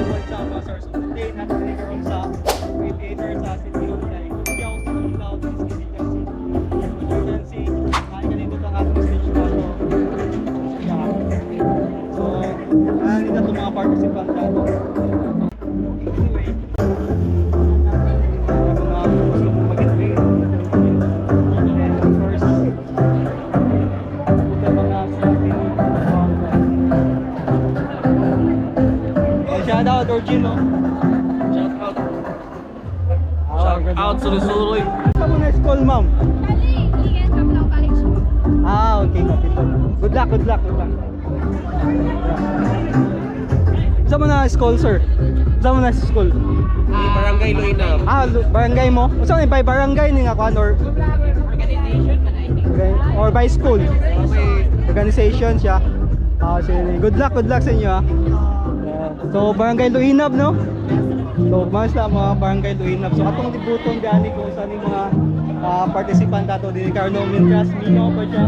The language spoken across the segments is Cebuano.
What's up, mga sir? So today, nasa karon sa may theater sa City Hall na Ikaw sa Ilaw, City Emergency. Ay kanindot ang atong stage na to. Yeah. So, nandito itong mga participant nato. Anyway, mga gusto mong mag-train. And of course, ito mga safety. Oh, shout out Orgin, no? Shout out. Shout out sulit-sulit. Saan mo na school, ma'am? Kali, Ligan Capital College po. Ah, okay, Capitol. Good luck, good luck, good luck. Saan mo na school, sir? Saan mo na school? Barangay Luinam. Ah, barangay mo? Saan by barangay ni nga kuan or Organization man, I think. Okay. Or by school? Organization siya. Ah, sige. Good luck, good luck sa inyo ah. Yeah. So, Barangay Luinab, no? So, mas na mga Barangay Luinab. So, atong libuton gani kung saan yung mga participant ato din karon mientras mingaw pa siya.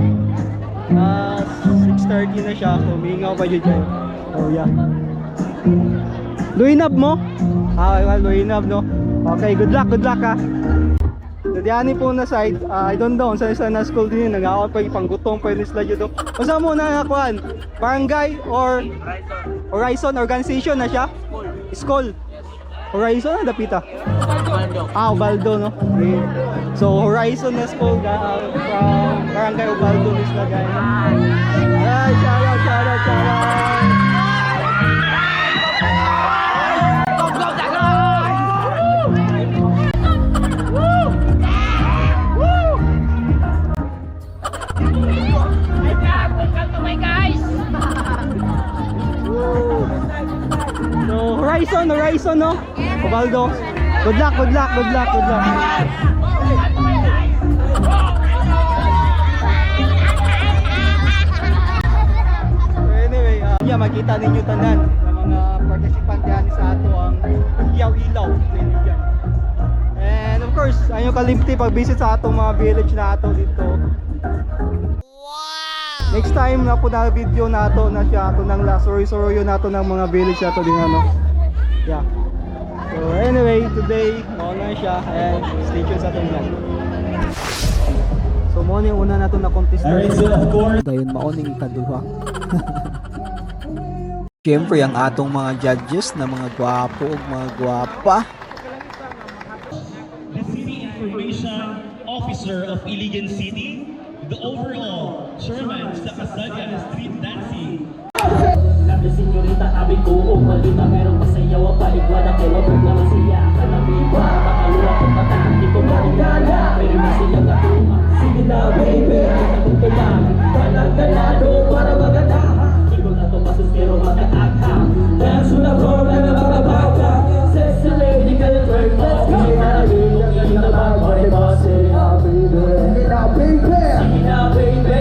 6:30 na siya. So, mingaw pa siya dyan. Oh, yeah. Luinab mo? Ah, well, Luinab, no? Okay, good luck ah. So, diani po na side, I don't know, sa isa na school din yun, nag-aawat pa yung panggutom pa yun sila dito. Unsa mo na nakuan? Barangay or Horizon organization na siya? School. Horizon na dapita. Ubaldo. Ah, Ubaldo, no? Okay. So, Horizon na school from Barangay Ubaldo is sila guys. Ay, shout out, shout out, shout out. Welcome to my guys! So, Horizon, Horizon, no? Ubaldo. Good luck, good luck, good luck, good luck. Welcome to my guys! So anyway, yeah, makita ninyo tanan ng mga participant yan sa ato ang Hugyaw Ilaw Linigan. And of course, ayo kalimti pag visit sa atong mga village na ato dito. Wow! Next time na po na video nato na siya ato ng last suroy-suroy nato ng mga village nato din ano. Yeah. So anyway, today mao na siya and stay tuned sa atong vlog. So mo ni una nato na contestant. Alright, so of course, Dayon mao ning ikaduha. Siyempre ang atong mga judges na mga gwapo ug mga gwapa. The City Information Officer of Iligan City, the overall chairman sa Kasaga Street Dancing, Labi senyorita, abi ko o malita. Pero masayaw pa iguana ko. Wa problema siya Kalabiwa, makaluwa ko mata. Di ko maningala, pero masaya nga tuma. Sige na baby, kita kong tumag. Ganang-ganado para maganda. Di ko na to masuspiro magkaagham. Dance on the floor na nabababa. Sexy lady, can you twerk for me? Sige na baby. Sige na baby.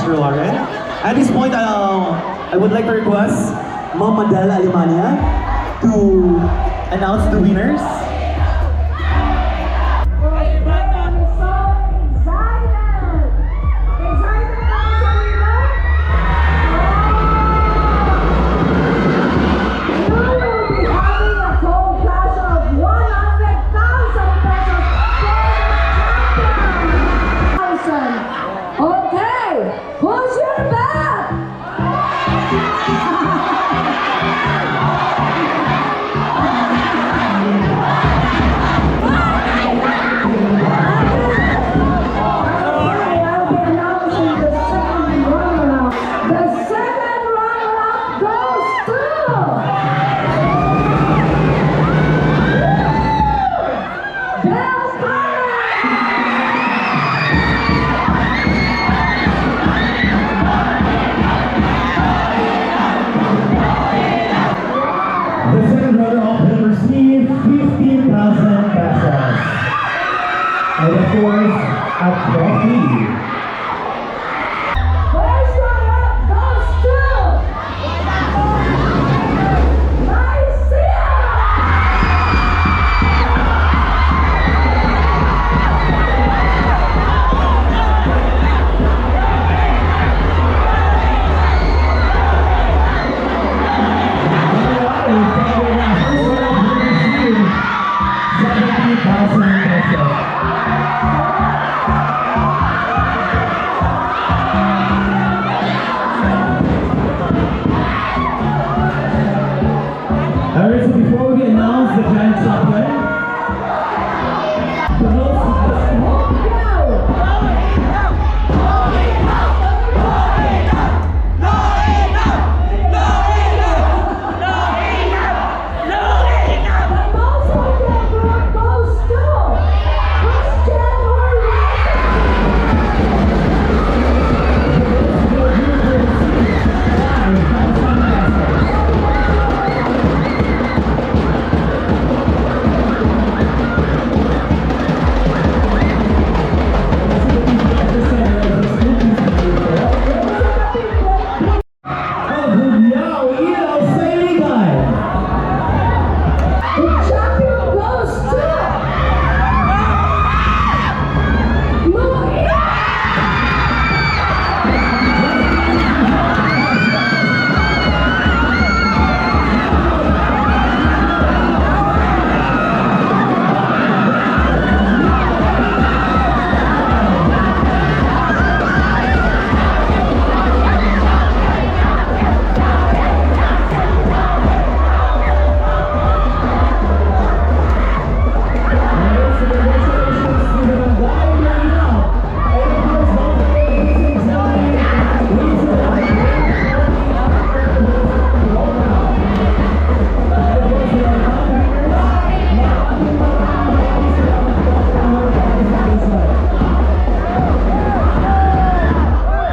Sir Warren. At this point, I would like to request Ma'am Madel Alemania to announce the winners. I'm so excited! Excited ka sa winner? You will be having a cold cash of ₱100,000 for the champion! Thousand. Okay, who's your bet? Okay, I'll be announcing the second runner-up. The second runner-up goes to Del Carmen! The second runner-up will receive 15,000 pesos. And of course, a trophy. First runner-up goes to Lycia! First runner-up will receive 70,000 pesos. Alright, so before we announce the grand champion, the most Go! The most popular group goes to Christian Orlando! of Bunyao Ilaw sa Iligan. The champion goes to Luis! Congratulations to the Barangay Luinaw. And of course, don't forget to visit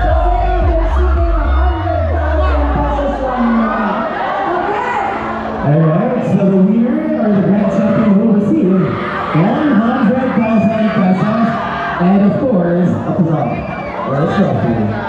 Today, receiving ₱100,000 from me. Okay. Alright, so the winner or the grand champion will receive 100,000 pesos and of course, a plaque or a trophy.